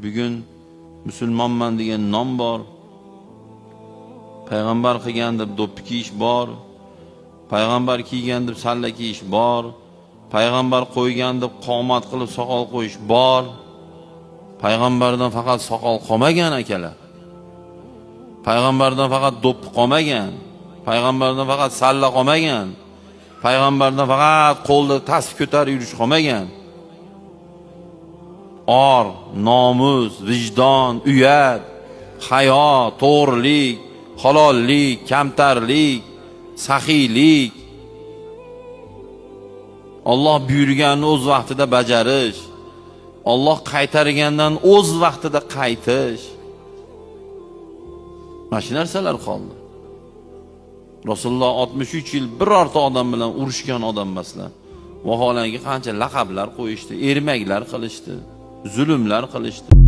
Bugun musulmonman degan nom bor. Payg'ambar qilgan deb do'ppi kiyish bor. Payg'ambar kiygan deb salla kiyish bor. Payg'ambar qo'ygan deb qomat qilib soqol qo'yish bor. Payg'ambardan faqat soqol qolmagan, akalar. Payg'ambardan faqat do'ppi qolmagan. Payg'ambardan faqat salla qolmagan. Payg'ambardan faqat qo'lda tasbih ko'tarib yurish qolmagan. Or, nomus, vijdon, uyat, hayo, to'g'rilik, halollik, kamtarlik, saxiylik, Alloh buyurganini o'z vaqtida bajarish, Alloh qaytargandan o'z vaqtida qaytish. Mana shu narsalar qoldi. Rasululloh 63 yil birorta odam bilan urushgan odam emaslar. Vaholanki qancha laqablar qo'yishdi, ermaklar qilishdi, zulmlar qilishdi.